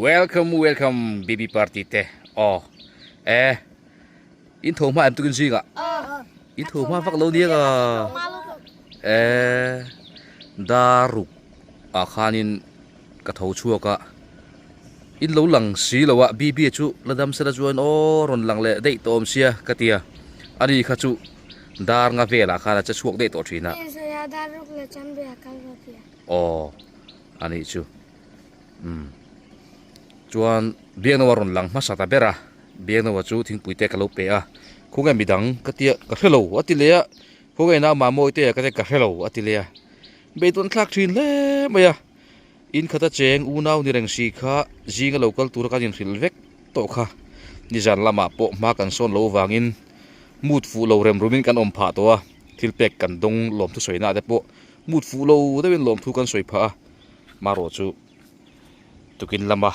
Welcome welcome BB party te aw e in tho hma em tukin zingah in tho hma vak lo nia ka e daruk ah khanin ka tho chhuak a in lo lang si lo a BB chu la dam sela chuan aw rawn lang leh daih tawh awm sia ka tia ani kha chu dar nga velah khan a che chhuak daih tawh thin a. Aw anih chu. Umm chuan Biaknawa rawn lang hmasa ta ber a, Biaknawa chu thingpui te ka lo pe a, khawnge midang ka tia ka hre lo a ti leh a, khawnge nau Mamawi te ka tia ka hre lo a ti leh a, beidawn thlak thin hle mai a, in khata cheng unau ni reng si kha zinga lo kal tura kan inhrilh vek tawh kha, nizan lamah pawh hma kan sawn lo vangin mut fuh lo rem rumin kan awm phah tawh a, thil pek kan dawng lawm thusawi te pawh mut fuh lo deuhin lawmthu kan sawi phah a. Marawh chu tukin lama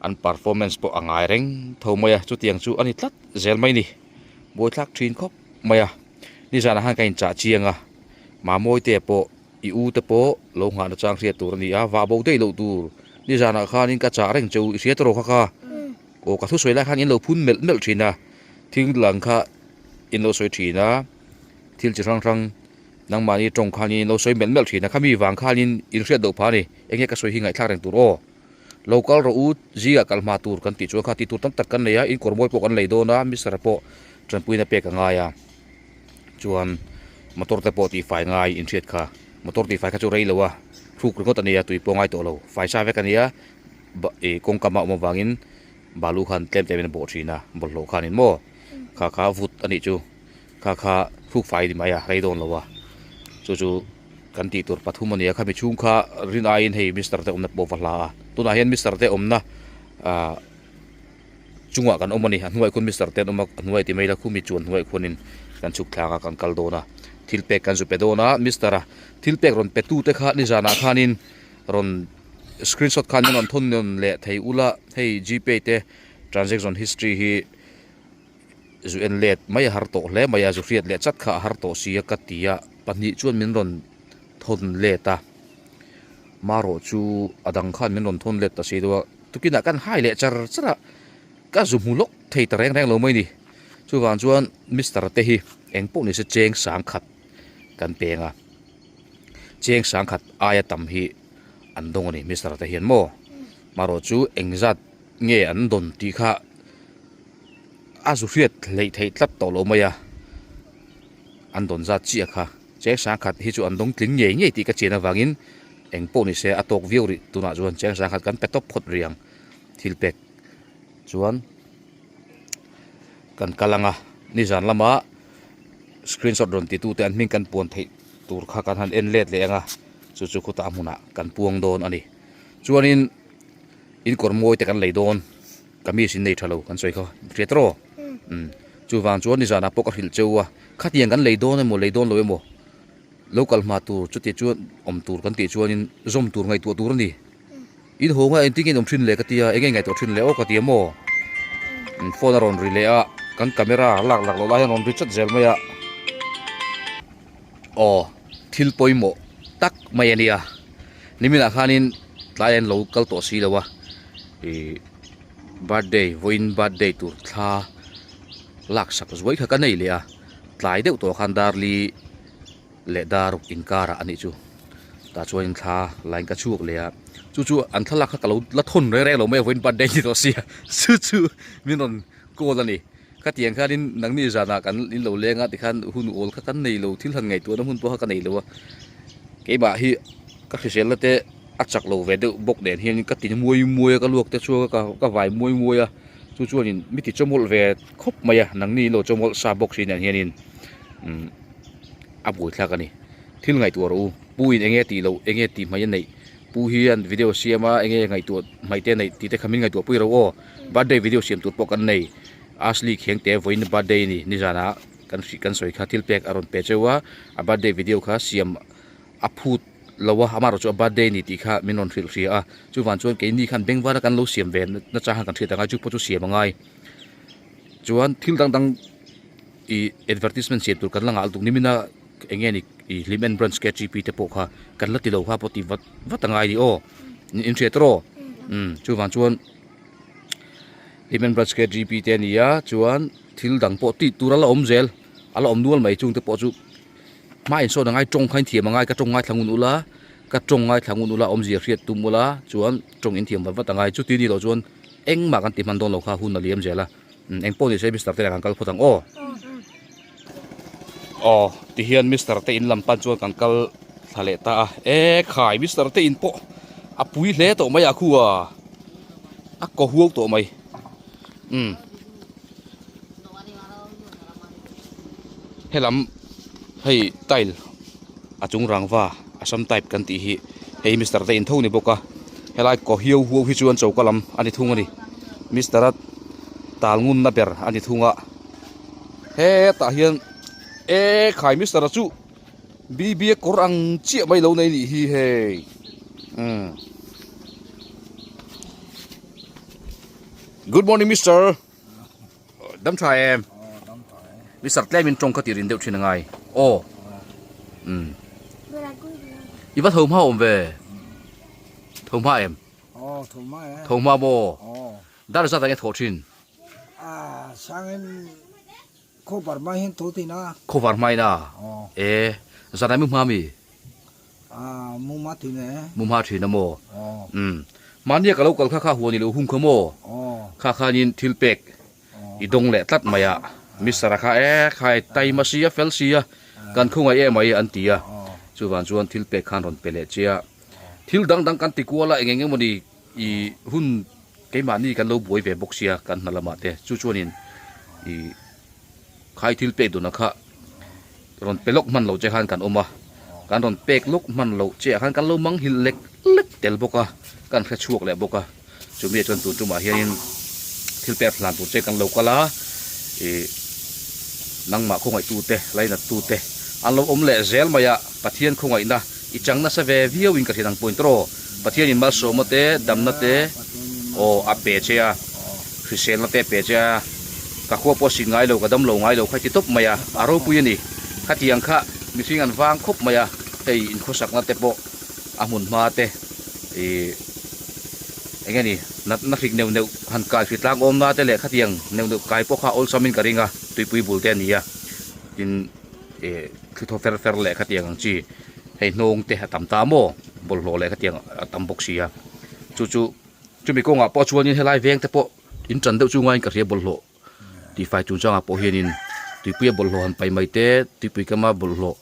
an performance pawh a ngai reng tho mai a, chutiang chu a ni tlat zel mai ni. Buaithlak thin khawp mai a, nizanah khan ka inchah chiang a, Mamawite pawh i u te pawh lo nghah na chang hriat tur a ni a, vah bo daih loh tur nizanah khanin ka chah reng che u i hria tawh kha kha aw ka thusawi lai khan in lo phun melh melh thin a, thil lang kha in lo sawi thin a, thil chi hrang hrang. Nangmahni tawng khanin lo sawi melh melh thin a, khami vang khanin in hriat loh phah a ni. Enge ka sawi hi ngaihthlak reng tur aw. Lo kal rawh u, zingah kal hma tur kan tih chuan kha tih tur tam tak kan nei a, in kawr mawi pawh kan lei dawn a, Mister pawh tanpuina pek a ngai a, chuan motor te pawh tihfai ngai in hriat kha. Motor tihfai kha chu rei lo a, hruk ringawt a nia, tui pawh ngai tawh lo. Fai sa vek a nia, ih kawngkam a awm avangin balu khan tlem tlemin a bawh thin a, bawlhhlawh khanin maw kha kha vut a nih chu. Kha kha hruk fai ni mai a, rei dawn lo a, chu chu kan tih tur pathum a ni a, khami chhung kha rin aiin hei mister te awmna pawh va hla a, tunah hian mister te awmna ah chungah kan awm a ni, a hnuaiah khuan mister te an awm a, a hnuai ti mai ila khumi chuan hnuaiah khuanin kan chhuk thlak a kan kal dawn a, thil pek kan zu pe dawn a, mister a thil pek rawn pe tu te kha nizanah khanin rawn screenshot khan min rawn thawn nawn leh thei ula hei gpay te transaction history hi. Zu en let mai a har tawh hle mai a, zu hriat leh chat kha a har tawh si a ka ti a, pahnih chuan min rawn thawn let a, marawh chu a dang khan min rawn thawn let ta si lo a, tukinah kan hai leh char char a, ka zu hmu lawk thei ta reng reng lo mai ni, chuvang chuan Mister te hi eng pawh ni se cheng sang khat kan peng a, cheng sang khat aia tam hi an dawng a ni Mister te hian maw, marawh chu engzat nge an dawn tih kha. A zu hriat hleih theih tlat tawh lo mai a, an dawn zat chiah kha. Cheng sangkhat hi chu an dawng tling ngei ngei tih ka chian avangin eng pawh ni se a tawk viau rih tunah chuan cheng sangkhat kan pe tawp phawt rih ang thil pek chuan kan kal ang a, nizan lama screenshot rawn ti tute an hming kan puan theih tur kha kan han en let leh ang a, chu chu khutah hmunah kan puang dawn a ni. Chuanin in kawr mawi te kan lei dawn. Kamis in nei tha lo kan sawi kha hriat rawh umm chuvang chuan nizanah pawh ka hrilh cheu a khatiang kan lei dawn emaw lei dawn lo emaw lo kal hma tur chuti chuan awm tur kan tih chuanin zawm tur ngaihtuah tur a ni in haw nga engtin nge in awm thin le ka tia enge ngaihtuah thin le aw ka tia maw phone a rawn ri leh a kan camera lak lak loh lai hian a rawn ri chat zel mai a aw thil pawimawh tak mai a nia niminah khanin tlai an lo kal tawh si lo a ih. Birthday vawiin birthday tur thla lak sak zuai kha ka nei leh a tlai deuh tawh khan darli leh dar inkarah a nih chu tah chuan thla line ka chhuak leh a chu chu an thlalak kha ka lo la thawn reng reng lo mai a vawiin birthday ni tawh sia chu chu min rawn call a ni khatiang khanin nangni zanah kan in lo leng a tikhan hun awl kha kan nei lo thil han ngaihtuahna hun pawh kha ka nei lo a keimah hi ka hriselna te. A chak lo ve deuh bawk nen hian ka ti muai muai a ka luak te chu ka ka vai muai muai a chu chuanin mi ti chawmawlh ve khawp mai a nangni lo chawmawlh sa bawk si nen hianin umm a buaithlak a ni thil ngaihtuah rawh u pu in enge tih loh enge tih hmai a neih pu hian video siam a enge ngaihtuah hmai te a neih tih te kha min ngaihtuah pui ro aw birthday video siam tur pawh kan nei Ashley Khengte vawiin birthday a ni nizanah kan hrih kan sawi kha thil pek a rawn pe cheu a a birthday video kha siam a phut lo a, amaherawh chu a birthday a ni tih kha min rawn hrilh hria a, chuvang chuan keini khan bengvar a kan lo siam ve na chang khan kan hriat angai chu pawh chu siam angai chuan thil dang dang ih advertisement siam tur kan la nghah lutuk nimin a eng nge ni ih hlim en branch K G P te pawh kha kan la ti lo kha pawh ti vat vat angai a ni aw in hriat rawh. Umm chuvang chuan Hlimen Branch KGP te a ni a chuan thil dang pawh tih tur a la awm zel a la awm nual mai chungte pawh chu hma insawn a ngai tawng kha in thiam a ngai ka tawng ngaithla ngun ula ka tawng ngaithla ngun ula awmzia hriat tum ula chuan tawng in thiam vat vat a ngai chuti ni loh chuan engmah kan ti hman dawn lo kha hun a liam zel a eng pawh ni se mister te nen kan kal phawt ang aw aw tihian mister te in lam pan chuan kan kal thla leh ta a e khai mister te in pawh a pui hle tawh mai a khu a a kaw huau tawh mai umm helam hei tile a chung rangva assam type kan tih hi hei mister te in tho ni bawk a helai kaw hiau huau hi chuan choka lam a ni thung a ni mister a tal ngun na ber a ni thung a hetah hian e khai mister a chu bb a kawr ang chiah mai lo nei nih hi hei umm good morning mister dam tha em mister tlem in tawng kha tih rin deuh thin angai aw umm i va tho hma awm ve tho hma em tho hma maw dar zat ah nge thawh thin Khawvar hma hian tho thin a. Khawvar hma in a? Aw. E, zan ah mu hma mi? Ah, mu hma thin e. Mu hma thin a maw? Aw. Umm. Mahnia ka lo kal kha kha huan i lo hung kha maw? Aw. Kha khanin thil pek i dawng leh tlat mai a. Mister a kha e khai taima si a fel si a, kan khawngaih em mai an ti a. Chuvang chuan thil pek khan rawn pe leh che a. Thil dang dang kan ti kual a eng eng emawni i hun Keimahni kan lo buai ve bawk sia kan hna lamah te chu chuanin ih khai thil pek duna kha rawn pe lawk hman loh che khan kan awm a, kan rawn pek lawk hman loh che ah khan kan lo mang hil lek lek tel bawk a, kan hre chhuak leh bawk a, chumi ah chuan tun tumah hianin thil pek hlan tur che kan lo kal a, ih nangmah khawngaihtu te lainat tu te an lo awm leh zel mai a, Pathian khawngaihna i chang nasa ve viau in ka hriat ang point rawh. Pathianin malsawmna te, damna te aw a pe che a, hriselna te a pe che a, ka khua pawh a sik ngai lo, ka dam lo ngai lo kha i ti tawp mai a, a ropui a ni. Khatiang kha mihring an vang khawp mai a, hei inkhawsakna te pawh a hmun hma te ih eng nge ni natna hrik neuh neuh han kai hri tlang awmna te leh khatiang neuh neuh kai pawh kha awlsamin ka ring a, tuipui bul te a ni a, tin ih thli thaw fer fer leh khatiang ang chi. Hei hnawng te a tam ta maw bawlhhlawh leh khatiang a tam bawk si a chu chu chumi kawngah pawh chuanin helai veng te pawh in tan deuh chu ngaiin ka hria bawlhhlawh tihfai chungchangah pawh hianin tuipuia bawlhhlawh han paih mai te tuipui kama bawlhhlawh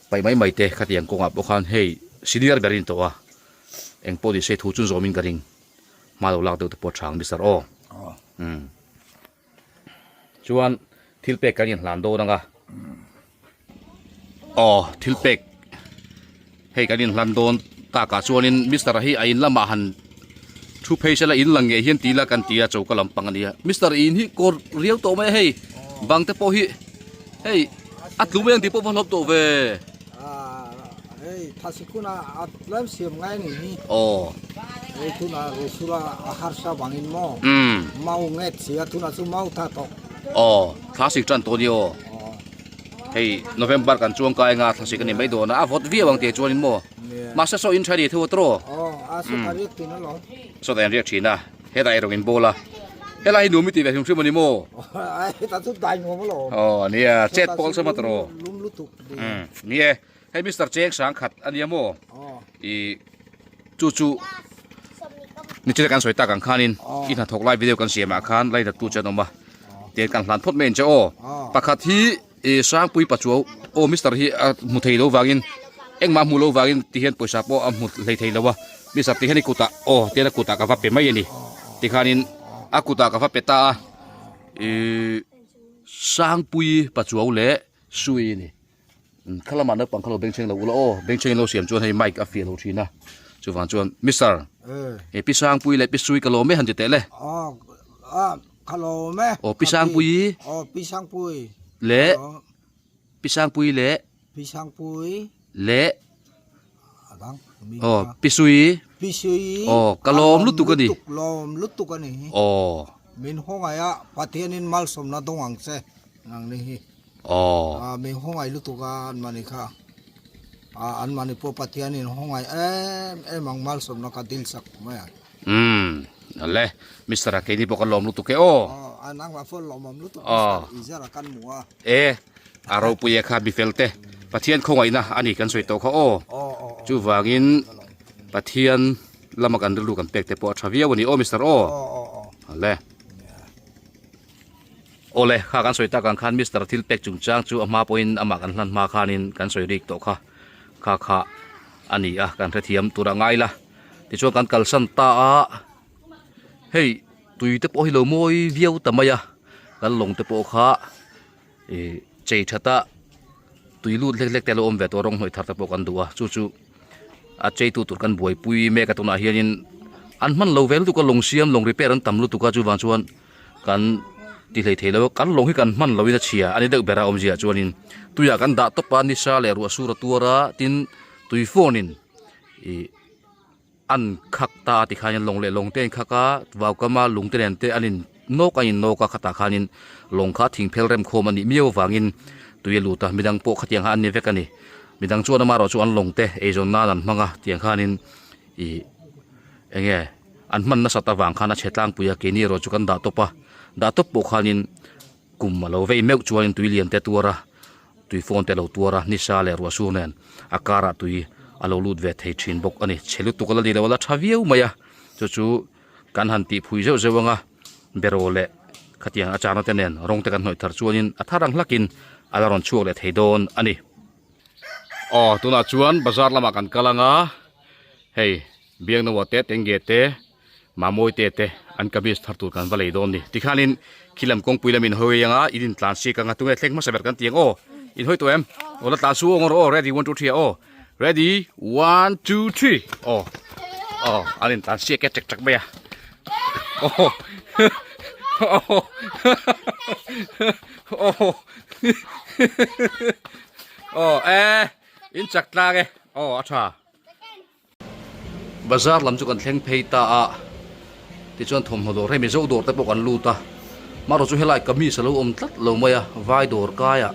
paih mai mai te khatiang kawngah pawh khan hei senior ber a ni tawh a eng pawh ni se thu chun zawmin ka ring hma lo lak deuh te pawh a tha ang mister aw umm chuan thil pek kan inhlan dawn ang a aw thil pek hei kan inhlan dawn takah chuanin mister a hi a in lamah han thu phei sela in lang ngei hian ti ila kan ti a choka lampang a nia mister in hi kawr riau tawh mai a hei bang te pawh hi hei a tlu mai ang tih pawh va hlawp tawh ve. Hei thasikuna a tlem siam ngai ni hi. Aw. Hei tuna rusura a harsa bangin maw. Umm. Mau nget sia tuna chu mau tha tawh. Aw thlasik tan tawh ni aw. Hei November kan chuang kai anga thlasik a ni mai dawn a a vawt viau ang tih chuanin maw. Mahse saw in tha ni thu atro. Aw a saw ta riak thin alawm. Saw ta in riak thin a. Hetah erawh in bawl a, helai hi nuam i tih ve hrim hrim a ni maw? Heta chu dai nuam alawm. Aw nia, chet pawl saw hma tawh. Lum lutuk. Umm ni e, hei Mister Cheng sang khat a nia maw? I chu chu nichina kan sawi tak ang khanin i hnathawk lai video kan siam ah khan lainat tu che an awm a, tiang kan hlan phawt mai ang che aw. Pakhat hi i Sangpui Pachuau aw Mister hi a hmu thei lo vangin engmah a hmuh lo vangin ti hian pawisa pawh a hmu hlei thei lo a Mister ti hian i kutah aw tihian a kutah ka va pe mai a ni tikhanin a kutah ka va pe ta a ihh Sangpui Pachuau leh Sui a ni kha lamah naupang kha lo bengchheng lo ula aw bengchheng in lo siam chuan hei mic a fiah lo thin a chuvang chuan Mister he Pi Sangpui leh Pi Sui ka lawm e han ti teh le. Ka lawm e. Aw Pi Sangpui. Aw Pi Sangpui. Le. Pi Sangpui le. Pi Sangpui. Le. Adang. Aw Pi Sui. Pi Sui. Aw ka lawm lutuk a ni. Lawm lutuk a ni. Aw. Min hawngaih a Pathianin malsawmna dawng ang che nang ni hi. Aw. A min hawngaih lutuk a an mahni kha. A an mahni pawh Pathianin hawngaih em em ang malsawmna kha dil sak mai ang. Umm ale Mister a keini pawh kan lawm lutuk e aw. Aw a nangmah phone lawmawm lutuk Mister i zara kan hmu a. E a ropui e kha mifel te Pathian khawngaihna a ni kan sawi tawh kha aw. Chuvangin Pathian lama kan rilru kan pek te pawh a tha viau a ni aw Mister aw. Ale. Awle kha kan sawi tak ang khan Mister thil pek chungchang chu a hma pawhin amah kan hlan hma khanin kan sawi rik tawh kha kha kha a ni a kan hrethiam tur a ngai la. Tichuan kan kalsan ta a, hei tui te pawh hi lo mawi viau ta mai a, kan lawng te pawh kha ih chei that a tui lut hlek hlek te a lo awm ve tawh a rawng hnawih thar te pawh kan duh a chu chu a cheitu tur kan buaipui mek a tunah hianin an hman lo ve lutuk a lawng siam lawng repair an tam lutuk a chuvang chuan kan ti hlei thei lo a kan lawng hi kan hman loin a chhia a ni deuh ber a awmzia chuanin tuiah kan dah tawp a nisa leh ruah sur a tuar a tin tui phone in. Ih an khak ta a tikhanin lawng leh lawng te a inkhak a vaukama lung te nen te an in nawk a in nawk a khatah khanin lawng kha thing phel rem khawm a nih miau avangin tui a lut a midang pawh khatiang kha an ni vek a ni midang chuan amaherawh chu an lawng te eizawn nan an hmang a tiang khanin ih eng nge an hman nasat avang khan a chhe tlangpui a keini erawh chu kan dah tawp a dah tawp pawh khanin. Kum a lo vei meuh chuanin tui lian te tuar a, tui fawn te lo tuar a, nisa leh ruah sur nen a karah tui a lo lut ve thei thin bawk a ni. Chhe lutuk a la ni lo a la tha viau mai a, chu chu kan han tih phui zeuh zeuh ang a, beraw leh khatiang a chana te nen rawng te kan hnawih thar chuanin a thar ang hlakin a la rawn chhuak leh thei dawn a ni. Aw tunah chuan bazar lamah kan kal ang a, hei Biangnoa te Tengge te Mamawi te te an kamis thar tur kan va lei dawn ni. Tikhanin khi lam kawngpui lam in hawi anga in intlan sik anga tunge thleng hmasa ber kan ti ang aw. In hawi tawh em? Aw la tlan su aw ngawr aw ready one two three ah aw. Ready one two three aw. Aw an intlan siak e chek chek mai a. Aw aw aw aw e in chak tlang e aw a tha. Bazar lam chu kan thleng phei ta a, tichuan thawmhnaw dawr hei Mizo dawr te pawh kan lut a, marawh chu helai kamis a lo awm tlat lo mai a, vai dawr kaiah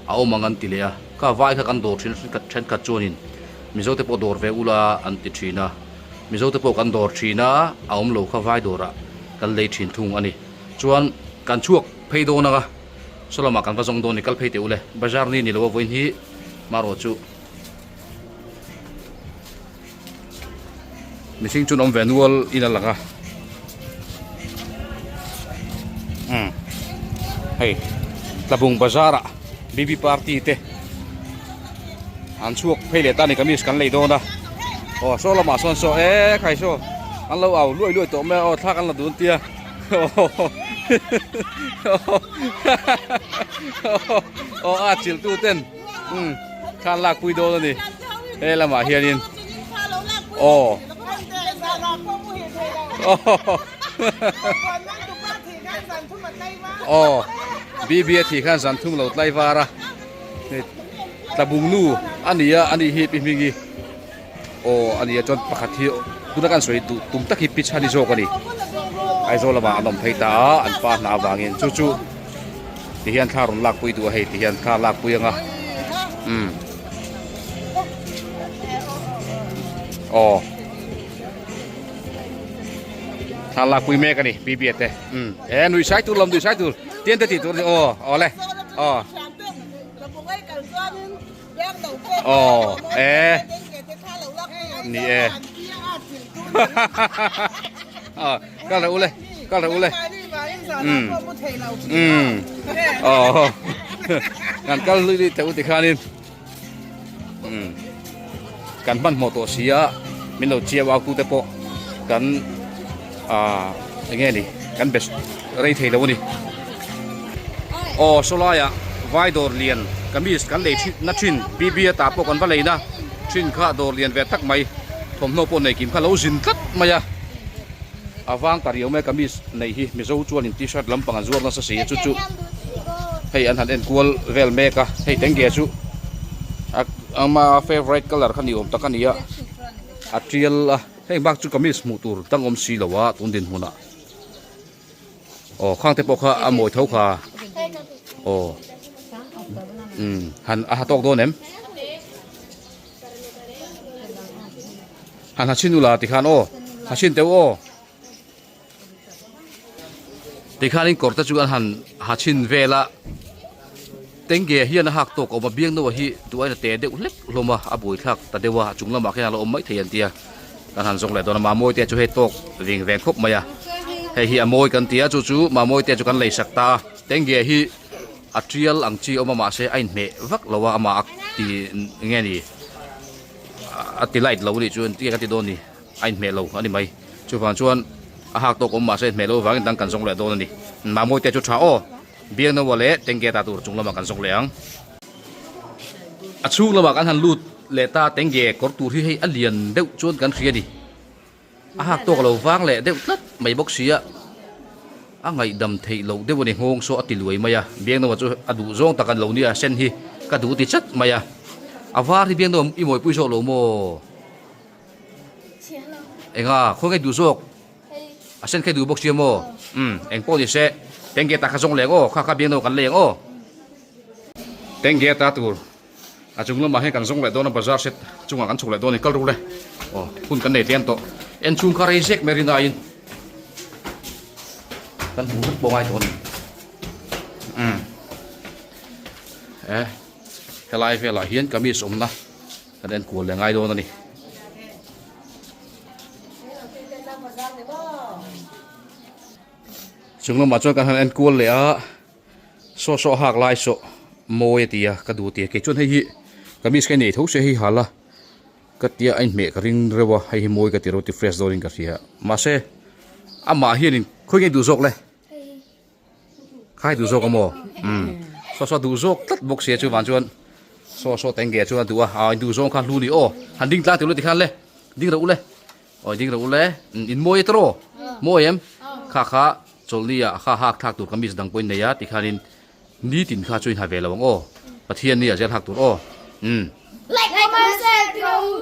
a awm ang an ti leh a, kha vai kha kan dawr thin a thenkhat chuanin Mizo te pawh dawr ve ula an ti thin a, Mizo te pawh kan dawr thin a, a awm lo kha vai dawrah kan lei thin thung a ni. Chuan kan chhuak phei dawn ang a, saw lamah kan va zawng dawn ni kal phei teh ule, bazar ni ni lo a vawiin hi marawh chu. Mihring chu an awm ve nual in a lang a umm hei tlabung bazar ah bb party te an chhuak phei leh ta a ni kamis kan lei dawn a aw saw lamah sawn saw e khai saw an lo au luai luai tawh mai a aw thla kan la dun tia aw a chilh tu ten. Umm thla an lakpui dawn a ni he lamah hianin aw aw bb a thih khan zan thum lo tlai var a tlabung nu a ni a ani hi pi hming hi aw a ni a chuan pakhat hi tuna kan sawi duh tum tak hi pi chhani zawk a ni Aizawl lamah an awm phei ta a an pa hna avangin chu chu. Ti hian thla rawn lakpui duh a hei ti hian thla lakpui anga umm aw thla lakpui mek ani bb a te umm e nui sai tur lawm nui sai tur tian te tih tur ani aw awle aw aw e ni e kal rawh ule kal rawh ule umm umm aw kan kal lui lui teh u tikhanin umm kan hmanhmawh tawh si a min lo chiau au tu te pawh kan ah eng nge ni kan be rei thei lo a ni aw saw laiah vai dawr lian kamis kan lei thin na thin bb a tah pawh kan va lei na thin kha dawr lian ve tak mai thawmhnaw pawh nei kim kha lo zin tlat mai a a vang ta riau mai kamis nei hi mizo chuanin t-shirt lampang an zuar nasa si a chu chu hei an han enkual vel mek a hei tenge chu ama favourite colour kha ni awm tak a ni a a tial a. Heng bak chu kamis hmuh tur dang awm si lo a tun dinhmunah aw khang te pawh kha a mawi tho kha aw umm han a ha tawk dawn em han ha chhin ula tikhan aw ha chhin teuh aw. Tikhanin kawr te chu an han ha chhin vel a, Tengge hian a hak tawk a awm a, Biangnoa hi duh aiin a te deuh hlek hlawm a, a buaithlak ta deuh a, a chung lamah khian a lo awm maithei an tia, kan han zawng leh dawn a, Mamawite chu hei tawk ving veng khawp mai a, hei hi a mawi kan ti a, chu chu Mamawite chu kan leisak ta a, Tengge hi a tial ang chi a awm a mahse a inhmeh vak lo a, amah a ti nge ni a ti light lo anih chu engtin nge ka ti dawn ni. A inhmeh lo a ni mai. Chuvang chuan a hak tawk awm mahse inhmeh loh avangin dang kan zawng leh dawn a ni. Mamawite te chu tha aw. Biangnoa leh Tengge ta tur chung lamah kan zawng leh ang. A chhung lamah kan han lut leh ta Tengge kawr tur hi hei a lian deuh chuan kan hria a ni. A hak tawk lo vang leh deuh tlat mai bawk sia. A ngaihdam theih loh deuh a ni nghawng saw a ti luai mai a. Biangnoa chu a duh zawng tak a ni lo nia sen hi ka duh ti chat mai a. A var hi Biangnoa i mawipui zawk lo maw? Enga khawi nge duh zawk? A sen kha i duh bawk sia maw? Umm eng pawh ni se Tengge ta kha zawng leh ang aw kha kha biangno kan lei ang aw. Tengge ta tur a chung lamah hian kan zawng leh dawn a bazar set chungah kan chhuk leh dawn a ni kal ru le aw hun kan nei tlem tawh en chhung kha rei zek mai rin aiin kan hmuh vek pawh ngai tawh a ni umm e helai velah hian kamis awmna. Kan en kual leh ngai dawn a ni. Chung lamah chuan kan han en kual leh a, saw saw hak lai saw mawi a ti a, ka duh ti a, kei chuan hei hi kamis ka inei tho se hei hal a, ka tia a inhmeh ka ring reuh a, hei hi mawi ka ti reuh ti fresh dawnin ka hria, mahse amah hianin khawi nge duh zawk le? Khai duh zawk a maw? Umm saw saw duh zawk tlat bawk sia chuvang chuan saw saw teng ge chuan a duh a, aa in duh zawng kha hlu ni aw han ding tlang tur ti khan le ding rawh u le aw ding rawh u le in mawi e tawrh aw mawi em kha kha chawlhni ah kha hak thlak tur kamis dang pawh in nei a tikhanin nitin kha chu in ha ve lo ang aw Pathian ni ah zel hak tur aw umm. Like comment share tih rawh u.